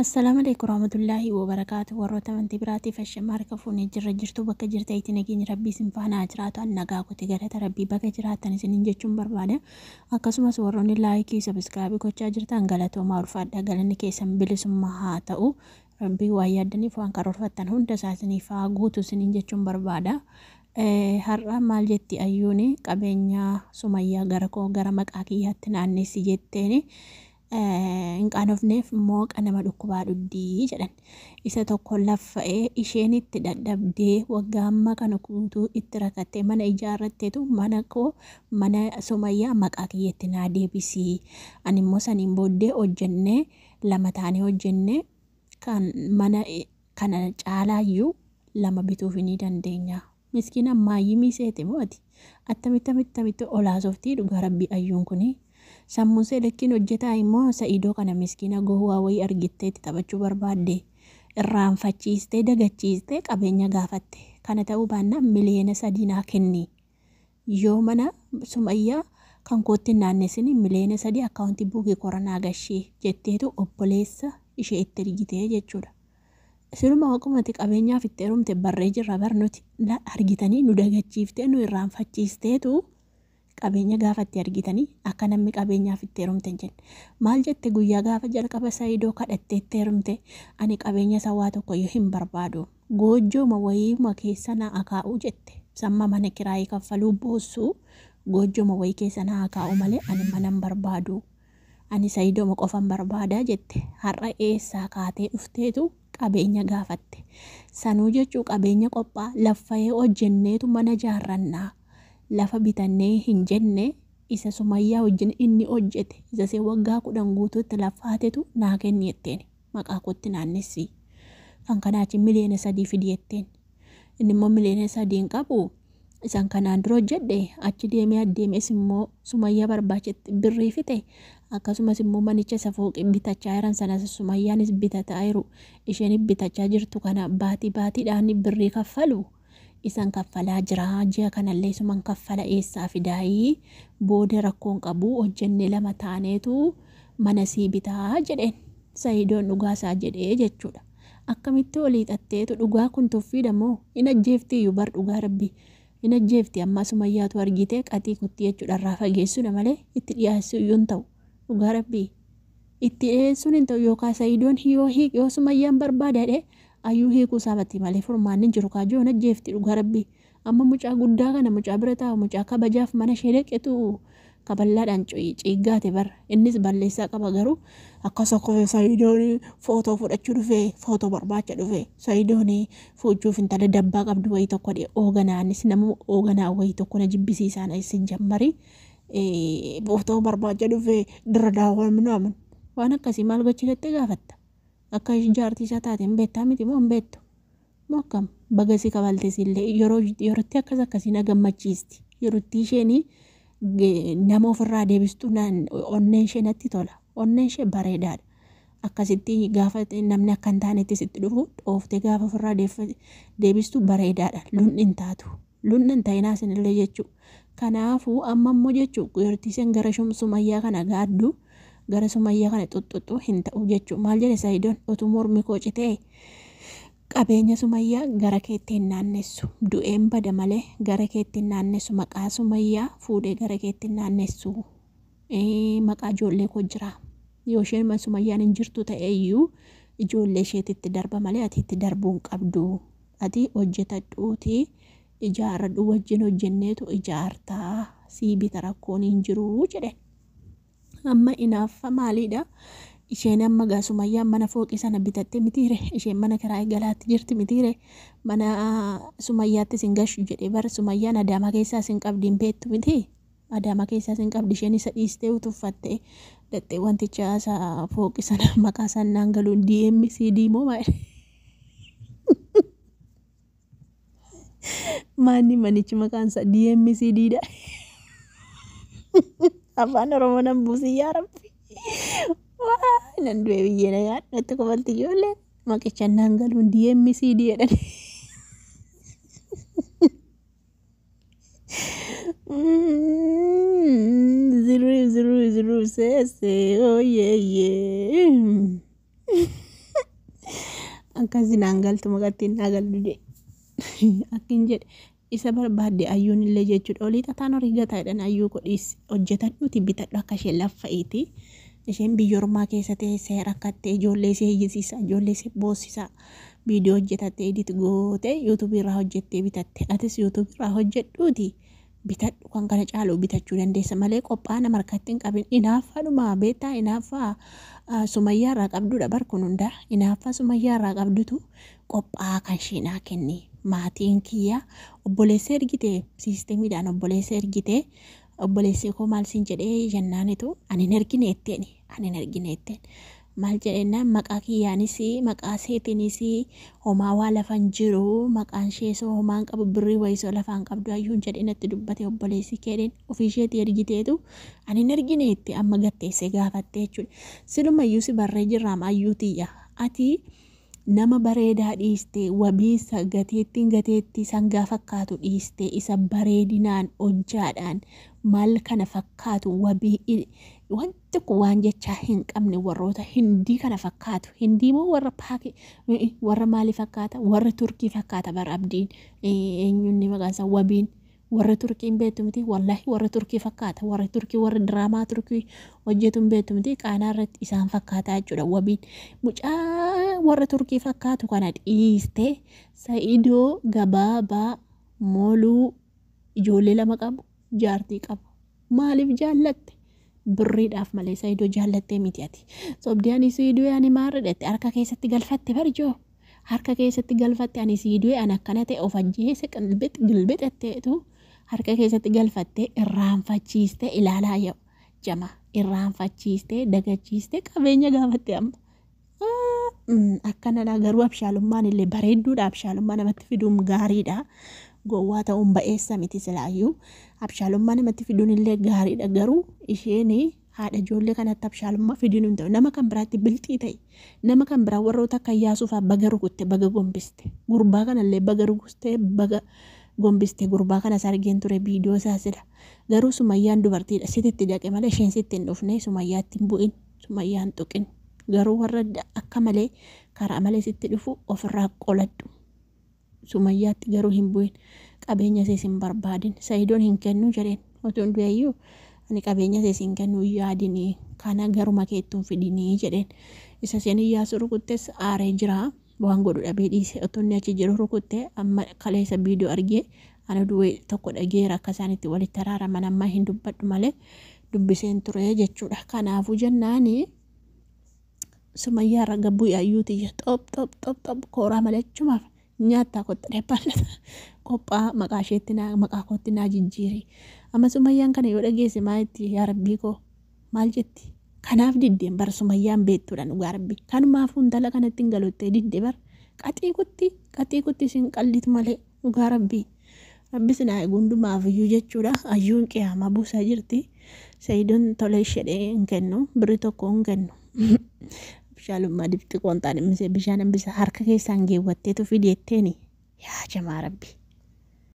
Assalaamu alaikum warahmatullaahi wabarakaatu. Warroota amantii biraatiif ashamaa harka fuunee jirra jirtu bakka jirtanitti nageenyi rabbii isin faana haa jiraatu. An nagaa kooti galata rabbii baga jiraattan isiniin jechuun barbaada. Akkasumas warroonni laayikii sabiskiraabii gochaa jirtan galatoomaa ulfaadhaa, galanni keessan bilisummaa haa ta'u. Rabbii waan yaaddaniif waan karoorfattan hunda isaa isiniif haa guutu isiniin jechuun barbaada. Har'a maal jetti ayyuuni? Qabeenya Sumayyaa gara koo gara maqaa kiyyaatti naannessi jetteeni hin qaanofneef mooqa nama dhukkubaa dhuddii jedhan. Isa tokko laffa'ee isheen itti dadhabdee waggaa ammaa kana guutuu itti rakattee mana ijaarratteetu mana koo mana Sumayyaa maqaa kiyyatti naa deebisii. Ani immoo saniin booddee hojjennee lama taanee hojjennee kan mana kana caalaayyuu lama bituuf ni dandeenya. Miskiina maayyimii seete moo ati? Attamitti attamitti ol haasoftii dhugaa rabbii ayyuun kuni. Sammuun see lakkiin hojjetaa immoo Sa'idoo kana miskiina gowwaa wayii argittee itti taphachuu barbaadde. Irraanfachiistee dagachiistee qabeenya gaafatte. Kana ta'uu baannaan 3 miliyoona naa kenni. Yoo mana Sumayyaa kan kootti hin naannessin 3 miliyoona akkaawuntii buukii koronaa gashii jetteetu obboleessa ishee itti ergitee jechuudha. Siluma waqumati qabeenyaaf itti heerumte barree jirra bar nuti argitanii nu dagachiiftee nu irraanfachiisteetu qabeenya gaafatti argitanii akka namni qabeenyaaf itti heerumte hin jenne. Maal jette guyyaa gaafa jalqaba Sa'idoo kadhattee itti heerumte? Ani qabeenya isaa waa tokko iyyuu hin barbaadu. Goojjooma wayiima keessa na akaa'u jette. Samma mana kiraayii kaffaluu boossu goojjooma wayii keessa na akaa'u malee ani mana hin barbaadu. Ani Sa'idooma qofan barbaada jette. Har'a eessaa kaatee dhufteetu qabeenya gaafatte? Sanuu jechuu qabeenya qophaa laffa'ee hojjenneetu mana jaarrannaa. Lafa bitannee hin jenne, isa Sumayyaa wajjin inni hojjete isa see waggaa 10 guutuutti laffaatetu naa kenni jetteen, maqaa kootti naannessi. Kan kanaa achi 3 miliyoona fidi jetteen. Inni immoo 3 miliyoona hin qabu. Isan kanaan dura hojjedhe achi deemee addeemes immoo Sumayyaa barbaachetti birrii fixe. Akkasumas immoo manicha isa fooqii bitachaa jiran sanas Sumayyaanis bitataa jiru. Isheen bitachaa jirtu kana baatii baatiidhaan birrii kaffalu. Isan kaffalaa jira. Ji'a kanallee isuman kaffala, eessaa fidaayii? Booda rakkoon qabu, hojjennee lama taaneetu mana sii bitaa jedheen. Sa'idoon dhugaa isaa jedhee jechuudha. Akkamitti olii xatteetu dhugaa kun tuffiidha moo hin ajjeeftiyyuu bar dhugaa rabbi. Hin ajjeefti amma Sumayyaatu argite qaxii kutti jechuudha, irraa fageessuudha malee itti dhiyaessuu iyyuu hin ta'u. Dhugaa rabbii. Itti dhiyeessuun hin ta'u yookaan Sa'idoon yoo hiik yoo Sumayyaan barbaadadhe ayyuu hiikuu isaa mati malee furmaanni hin jiru kaajoon ajjeefti dhugaa rabbii. Amma mucaa guddaa kana mucaa bira taa'u mucaa kabajaaf mana ishee dhaqetu kaballaadhaan ciiggaate bar. Innis balleessaa qaba garuu akkas akka Sa'idoon footoo fudhachuu dhufee footoo barbaacha dhufe Sa'idoon fuuchuuf intala dabbaa qabdu wayii tokko dhe ooganaanis nama ooganaa wayii tokko na jibbisiisaan isin jammari footoo barbaacha dhufe dirra daawwan minaamin waan akkasii maal gochuu jettee gaafatta. Akka jaartii isaa taate hin beektaa miti moo hin beektu? Moo akkam? Baga si kabalte sillee yeroo yerootti akkas akkasii na gammachiisti. Yerootti isheen nama ofirraa deebistu onneen ishee natti tola. Onneen ishee bareedaadha. Akkasitti gaafa namni akka hin taanetti sitti dhufu dhooftee gaafa ofirraa deebistu bareedaadha. Lunni hin taatu. Lunni hin ta'inaa isinillee jechuudha. Kanaafuu amma immoo jechuudha yerootti isheen gara Sumayyaa kana gaaddu gara Sumayyaa kana xuxxuxxu hin ta'u jechuudha. Maal jedhe Sa'idoon? Otuu mormi koo citee qabeenya Sumayyaa gara keetti hin naannessu. Du'een bada malee gara keetti hin naannessu. Maqaa Sumayyaa fuudhee gara keetti hin naannessu. Maqaa ijoollee koo jira. Yoo isheen Sumayyaan hin jirtu ta'e iyyuu ijoollee isheetitti darba malee ati itti darbuu hin qabdu. Ati hojjetadhuutii ijaarradhu, wajjin hojjenneetu ijaartaa, sii bita, rakkoon hin jiru jedhe. Amma inaaffa maaliidha? Isheen amma gaa Sumayyaan mana fooqii sana bitatte mitiire, isheen mana kiraayii galaatti jirti mitiire, mana Sumayyaatti sin gashu jedhe bara. Sumayyaan Adaamaa keessaa sin qabdi hin beektu miti. Adaamaa keessaa sin qabdi, isheen isa dhiistee utuffatte dhattee wanticha isa fooqii sana maqaa isaan naan galuun DMCD moo maal? Maanni manichi maqaan isaa DMCD dha. Afaan Oromoo nan buusi yaa Rabbi. Waa nan du'e biyyee na nyaadhu natti kofalti ijoolleen. Maqicha naan galuun DMCD jedhan. Ziruu ziruu ziruu seesee ooyeeyee. Akkas naan galtu maqattiin naa galtu jedhe. Akkin jedhe isa barbaadde ayyuun illee jechuudha. Olii xataan horii gataa jedhan ayyuu kodhiis hojjetadhuuti bitadhu akka isheen laffa'iiti. Isheen biyya ormaa keessa teessee rakkattee ijoollee ishee hiyyisiisa, ijoollee ishee boossisa. Viidiyoo hojjetattee edit gootee yuutuubii irraa hojjettee bitatte. Atis yuutuubii irraa hojjedhuuti bitadhu, kan kana caalu bitachuu dandeessa malee qophaa nama harkatti hin qabin. Inaaffaadhuma beektaa, inaaffaa sumayyaa irraa qabdudha bar kun hundaa. Inaaffaa sumayyaa irraa qabdutu qophaa kan ishee naa kenni. Maatiin kiyya obboleessa ergite, siistemiidhaan obboleessa ergite. Obboleessi koo maal siin jedhee jennaanitu ani hin ergine jetteeni. Ani hin ergine jetteen. Maal jedhennaan maqaa kiyyaanis maqaa seetiinis homaa waa lafa hin jiru, maqaan ishee soo homaa hin qabu, birrii wayii soo lafa hin qabdu ayyuun jedhee natti dubbate obboleessi keedheen. Ofii isheetii ergiteetu ani hin ergine jette amma gatteessee gaafatte jechuudha. Silumayyuu si barree jirraam ayyuu tiyya. Ati nama bareedaa dhiiste, wabiisa gateettiin gateettii sangaa fakkaatu dhiiste, isa bareedinaan hojjaadhaan maal kana fakkaatu, wabii wanti kun waan jechaa hin qabne, warroota hindii kana fakkaatu. Hindii moo warra paaki, warra maalii fakkaata, warra turkii fakkaata bara abdiin eenyuun maqaan isaa wabiin warra turkii hin beektu miti, wallaahi warra turkii fakkaata, warra turkii warra diraamaa turkii hojjetu hin beektu miti, qaanaa irratti isaan fakkaata jechuudha. Wabiin mucaa warra turkii fakkaatu kana dhiiste Sa'idoo gabaabaa moluu ijoollee lama qabu, jaartii qabu maaliif jaallatte? Birriidhaaf malee Sa'idoo jaallattee miti ati. Sobdee ani Sa'idoo ani maarra dhette harka keessatti galfatte barjoo. Harka keessatti galfatte ani Sa'idoo ani akkana ta'e of ajjeese qilbix gilbixetteetu harka keessatti galfatte irraanfachiiste ilaalaa yoo jama irraanfachiiste dagachiiste qabeenya gaafatte amma. Akkanadha garuu abshaalummaan illee bareedduudha, abshaalummaa namatti fiduun gaariidha. Gowwaa ta'uun ba'eessa miti silaayyuu. Abshaalummaa namatti fiduun illee gaariidha, garuu isheen haadha ijoollee kanatti abshaalummaa fiduun hin ta'u. Nama kan biraatti bilxii ta'e, nama kan biraa warroota akka Iyyaasuufaa baga rukutte, baga gombiste. Gurbaa kanallee baga rukutte, baga gombiste. Gurbaa kanas argeen ture viidiyoo isaa sila. Garuu Sumayyaan dubartiidha, sititti dhaqe malee isheen sitti hin dhufne. Sumayyaatti hin bu'in, Sumayyaan tuqin. Garuu warra akka malee karaa malee sitti dhufu ofirraa qoladhu. Sumayyaatti garuu hin bu'in. Qabeenya ishees hin barbaadin. Sa'idoon hin kennu jedheen. Otuun du'eeyyuu ani qabeenya ishees hin kennu yaadini. Kana garuma keettuun fidinii jedheen. Isa isheen Iyyaasuu rukuttes aaree jira. Waan godhu dhabee dhiise. Otoo inni achi jiru rukutte amma kaleessa viidiyoo argee ani du'e tokko dhageera akka isaan itti walitti araaraman amma hin dubbadhu malee dubbiseen ture jechuudha. Kanaafuu jennaani Sumayyaa irra gabbuu yaayyuu tiyya xop xop xop xop kooraa malee achumaaf nyaattaa kotta dheppaallata qophaa maqaa isheetti naa maqaa kootti naa jijjiiri. Amma Sumayyaan kana yoo dhageesse maa itti yaa rabbii koo maal jetti? Kanaaf diddeen bar Sumayyaan beektuudha dhugaa rabbii. Kanumaafuu intala kanatti hin galuttee didde bar. Qaxii kutti qaxii kutti isin qallitu malee dhugaa rabbii. Rabbi sinaa eegu hundumaaf iyyuu jechuudha. Ayyuun qiyaamaa buusaa jirti. Sayidoon tole ishedhee hin kennu. Birri tokko hin kennu. Bishaalummaa dibxi qoonxaan himmisee bishaan hambisa harka keessaan geewwatteetu fideetteeni. Yaa jamaa rabbi.